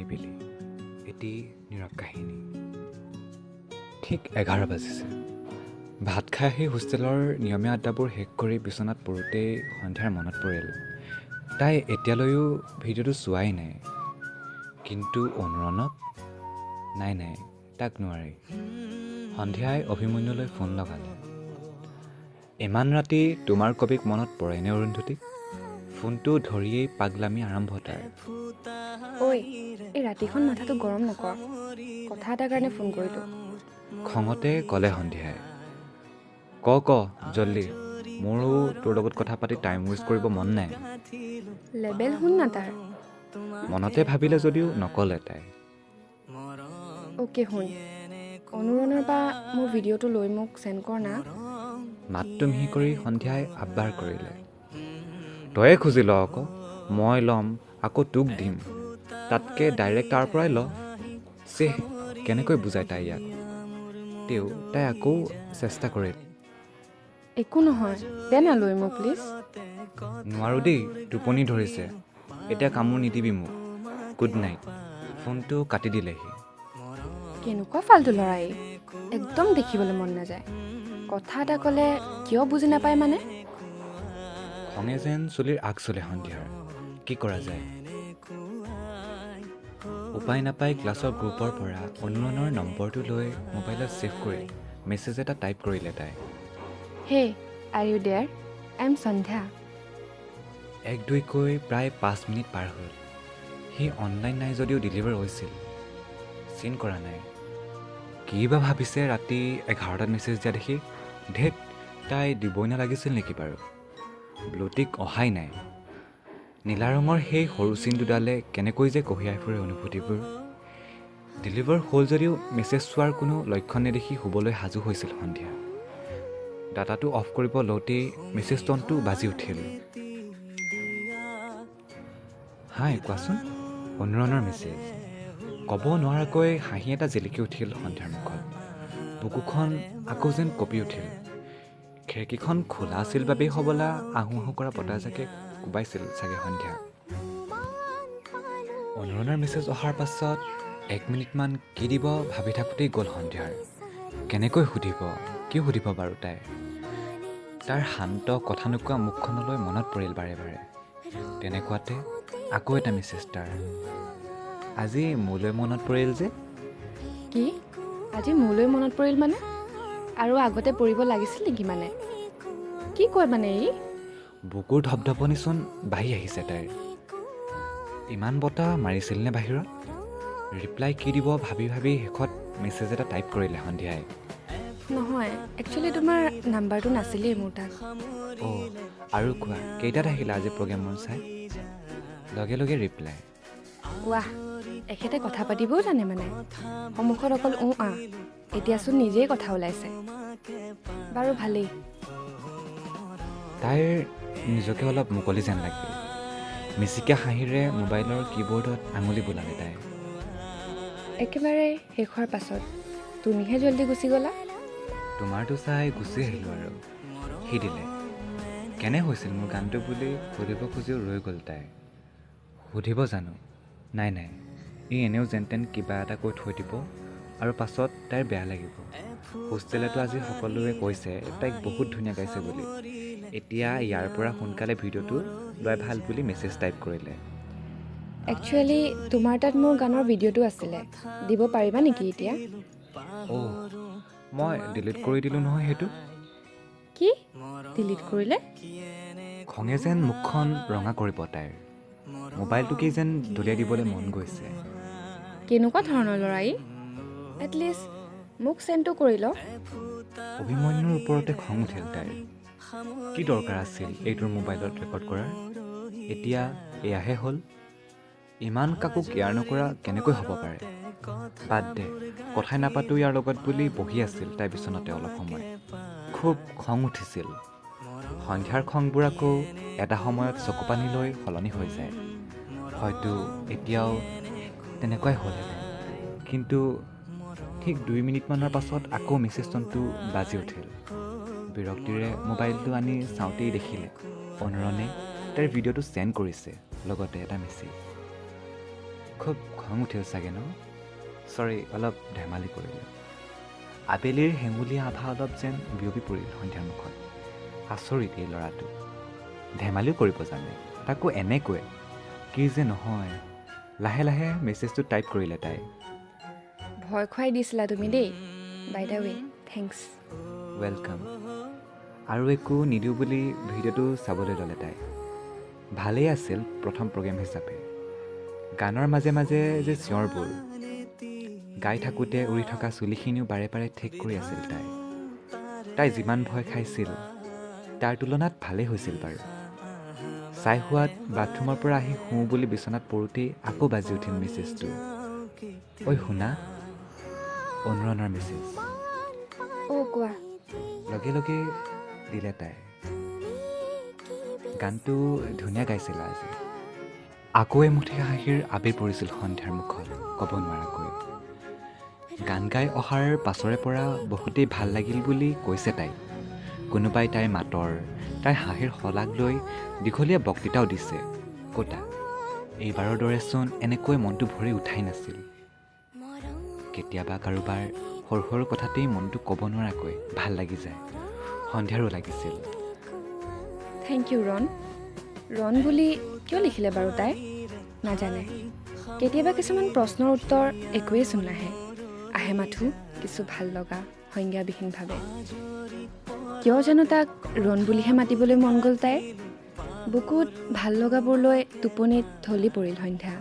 নিৰিবিলি এটি নীৰৱ কাহিনী। ঠিক 11 বাজিছে। ভাত খাই আহি হোষ্টেলৰ নিয়মীয়া আড্ডাবোৰ শেষ কৰি বিচনাত পৰোঁতেই সন্ধ্যাৰ মনত পৰিল তাই এতিয়ালৈও ভিডিঅ'টো চোৱাই নাই। কিন্তু অনুৰণক নাই নাই তাক নোৱাৰি। সন্ধ্যাই অভিমন্যুলৈ ফোন লগালে। ইমান ৰাতি তোমাৰ কবিক মনত পৰেনে অৰুন্ধতী? ফোনটো ধৰিয়েই পাগলামি আৰম্ভ তাৰ। ঐ, এই ৰাতিখন মাথাটো গৰম নকৰ, কথা এটাৰ কাৰণে ফোন কৰিলোঁ। খঙতে ক'লে সন্ধ্যাই। ক ক জল্দি, মোৰো তোৰ লগত কথা পাতি টাইম ৱেষ্ট কৰিব মন নাই। লেবেল শুন না তাৰ। মনতে ভাবিলে যদিও নক'লে তাই। অ'কে শুন, অনুৰণৰ পৰা মোৰ ভিডিঅ'টো লৈ মোক চেণ্ড কৰ না। মাতটো মিহি কৰি সন্ধ্যাই আব্বাৰ কৰিলে। তয়ে খুজি ল আকৌ, মই ল'ম আকৌ তোক দিম, তাতকৈ ডাইৰেক্ট তাৰ পৰাই ল। চেহ, কেনেকৈ বুজায় তাই ইয়াক। তেওঁ তাই আকৌ চেষ্টা কৰিলে। একো নহয়, দে না লৈ মোক প্লিজ। নোৱাৰোঁ দেই, টোপনি ধৰিছে, এতিয়া কামোৰ নিদিবি মোক, গুড নাইট। ফোনটো কাটি দিলেহি। কেনেকুৱা ফাল্টু ল'ৰা এই, একদম দেখিবলৈ মন নাযায়। কথা এটা ক'লে কিয় বুজি নাপায় মানে? খঙে যেন চুলিৰ আগ চলে সন্ধ্যাৰ। কি কৰা যায়, উপায় নাপাই ক্লাছৰ গ্ৰুপৰ পৰা অনুৰণৰ নম্বৰটো লৈ মোবাইলত ছেভ কৰি মেছেজ এটা টাইপ কৰিলে তাই। Hey, are you there? I am Sandhya. এক দুইকৈ প্ৰায় 5 মিনিট পাৰ হ'ল। সি অনলাইন নাই যদিও ডেলিভাৰ হৈছিল, চিন কৰা নাই। কি বা ভাবিছে ৰাতি 11টাত মেছেজ দিয়া দেখি। ধেত, তাই দিবই নালাগিছিল নেকি বাৰু? ব্লুটিক অহাই নাই। নীলা ৰঙৰ সেই সৰু চিন দুডালে কেনেকৈ যে কঢ়িয়াই ফুৰে অনুভূতিবোৰ। ডেলিভাৰ হ'ল যদিও মেছেজ চোৱাৰ কোনো লক্ষণ নেদেখি শুবলৈ সাজু হৈছিল সন্ধিয়া। ডাটাটো অফ কৰিব লওঁতেই মেছেজ টনটো বাজি উঠিল। হাই, কোৱাচোন? অনুৰণৰ মেছেজ। ক'ব নোৱাৰাকৈ হাঁহি এটা জিলিকি উঠিল সন্ধ্যাৰ মুখত। বুকুখন আকৌ যেন কঁপি উঠিল। খিৰিকীখন খোলা আছিল বাবেই হ'বলা আহোঁ আহোঁ কৰা বতাহজাকে কোবাইছিল চাগে সন্ধ্যা। অনুৰণৰ মেছেজ অহাৰ পাছত 1 মিনিটমান কি দিব ভাবি থাকোঁতেই গ'ল সন্ধ্যাৰ। কেনেকৈ সুধিব, কি সুধিব বাৰু তাই? তাৰ শান্ত কথা নোকোৱা মুখখনলৈ মনত পৰিল বাৰে বাৰে। তেনেকুৱাতে আকৌ এটা মেছেজ তাৰ। আজি মোলৈ মনত পৰিল যে। কি আজি মোলৈ মনত পৰিল মানে? আৰু আগতে পৰিব লাগিছিল নেকি মানে? কি কয় মানে ই? বুকুৰ ধপধপনিচোন বাঢ়ি আহিছে তাইৰ। ইমান বতাহ মাৰিছিলনে বাহিৰত? ৰিপ্লাই কি দিব ভাবি ভাবি শেষত মেছেজ এটা টাইপ কৰিলে সন্ধ্যাই। নহয়, একচুৱেলি তোমাৰ নাম্বাৰটো নাছিলেই মোৰ তাত। অ' আৰু কোৱা, কেইটাত আহিলা আজি প্ৰগ্ৰেমবোৰ চাই? লগে লগে ৰিপ্লাই। ৱাহ, এখেতে কথা পাতিবও জানে মানে। সন্মুখত অকল উ আ, এতিয়াচোন নিজেই কথা ওলাইছে। বাৰু ভালেই। তাইৰ নিজকে অলপ মুকলি যেন লাগিল। মিচিকীয়া হাঁহিৰে মোবাইলৰ কীবৰ্ডত আঙুলি বোলালে তাই। একেবাৰে শেষ হোৱাৰ পাছত তুমিহে জল্দি গুচি গ'লা। তোমাৰটো চাই গুচি আহিলোঁ আৰু, সি দিলে। কেনে হৈছিল মোৰ গানটো বুলি সুধিব খুজিও ৰৈ গ'ল তাই। সুধিব জানো? নাই নাই, ই এনেও যেন তেন কিবা এটা কৈ থৈ দিব আৰু পাছত তাইৰ বেয়া লাগিব। হোষ্টেলতো আজি সকলোৱে কৈছে তাইক বহুত ধুনীয়া গাইছে বুলি। এতিয়া ইয়াৰ পৰা সোনকালে ভিডিঅ'টো লোৱাই ভাল বুলি মেছেজ টাইপ কৰিলে। একচুৱেলি তোমাৰ তাত মোৰ গানৰ ভিডিঅ'টো আছিলে, দিব পাৰিবা নেকি এতিয়া? অ' মই ডিলিট কৰি দিলোঁ নহয় সেইটো। কি ডিলিট কৰিলে? খঙে যেন মুখখন ৰঙা কৰিব তাইৰ। মোবাইলটোকেই যেন দলিয়াই দিবলৈ মন গৈছে। কেনেকুৱা ধৰণৰ ল'ৰা ই? এটলিষ্ট মোক চেণ্ডটো কৰি ল। অভিমন্যুৰ ওপৰতে খং উঠিল তাইৰ। কি দৰকাৰ আছিল এইটোৰ মোবাইলত ৰেকৰ্ড কৰাৰ? এতিয়া এয়াহে হ'ল। ইমান কাকো কেয়াৰ নকৰা কেনেকৈ হ'ব পাৰে? বাদ দে, কথাই নাপাতো ইয়াৰ লগত বুলি বহি আছিল তাই বিচনাতে অলপ সময়। খুব খং উঠিছিল। সন্ধ্যাৰ খংবোৰ আকৌ এটা সময়ত চকুপানীলৈ সলনি হৈ যায়। হয়তো এতিয়াও তেনেকুৱাই হ'লহেঁতেন। কিন্তু ঠিক 2 মিনিটমানৰ পাছত আকৌ মেছেজ টনটো বাজি উঠিল। বিৰক্তিৰে মোবাইলটো আনি চাওঁতেই দেখিলে অনুৰণে তাইৰ ভিডিঅ'টো চেণ্ড কৰিছে, লগতে এটা মেছেজ। খুব খং উঠিল চাগে ন? চৰি, অলপ ধেমালি কৰিলোঁ। আবেলিৰ হেঙুলীয়া আভা অলপ যেন বিয়পি পৰিল সন্ধ্যাৰ মুখত। আচৰিত এই ল'ৰাটো, ধেমালিও কৰিব জানে, তাকো এনেকৈ। কি যে নহয়। লাহে লাহে মেছেজটো টাইপ কৰিলে তাই। ভয় খুৱাই দিছিলা তুমি দেই। By the way, thanks. Welcome. আৰু একো নিদিওঁ বুলি ভিডিঅ'টো চাবলৈ ল'লে তাই। ভালেই আছিল প্ৰথম প্ৰগ্ৰেম হিচাপে। গানৰ মাজে মাজে যে চিঞৰবোৰ, গাই থাকোঁতে উৰি থকা চুলিখিনিও বাৰে বাৰে ঠিক কৰি আছিল তাই। তাই যিমান ভয় খাইছিল তাৰ তুলনাত ভালেই হৈছিল বাৰু। চাই হোৱাত বাথৰুমৰ পৰা আহি শুওঁ বুলি বিচনাত পৰোঁতেই আকৌ বাজি উঠিল মেছেজটো। ঐ শুনা, অনুৰণৰ মেছেজ। অ' কোৱা। লগে লগে দিলে তাই। গানটো ধুনীয়া গাইছিলা আজি। আকৌ এমুঠি হাঁহিৰ আবিৰ পৰিছিল সন্ধ্যাৰ মুখত ক'ব নোৱাৰাকৈ। গান গাই অহাৰ পাছৰে পৰা বহুতেই ভাল লাগিল বুলি কৈছে তাইক। কোনোবাই তাইৰ মাতৰ, তাইৰ হাঁহিৰ শলাগ লৈ দীঘলীয়া বক্তৃতাও দিছে। ক'তা এইবাৰৰ দৰেচোন এনেকৈ মনটো ভৰি উঠাই নাছিল। কেতিয়াবা কাৰোবাৰ সৰু সৰু কথাতেই মনটো ক'ব নোৱাৰাকৈ ভাল লাগি যায়। সন্ধ্যাৰো লাগিছিল। Thank you ৰণ। ৰণ বুলি কিয় লিখিলে বাৰু তাই নাজানে। কেতিয়াবা কিছুমান প্ৰশ্নৰ উত্তৰ একোৱেইচোন নাহে, আহে মাথো কিছু ভাল লগা সংজ্ঞাবিহীনভাৱে। কিয় জানো তাক ৰণ বুলিহে মাতিবলৈ মন গ'ল তাইৰ। বুকুত ভাল লগাবোৰ লৈ টোপনিত ঢলি পৰিল সন্ধ্যা।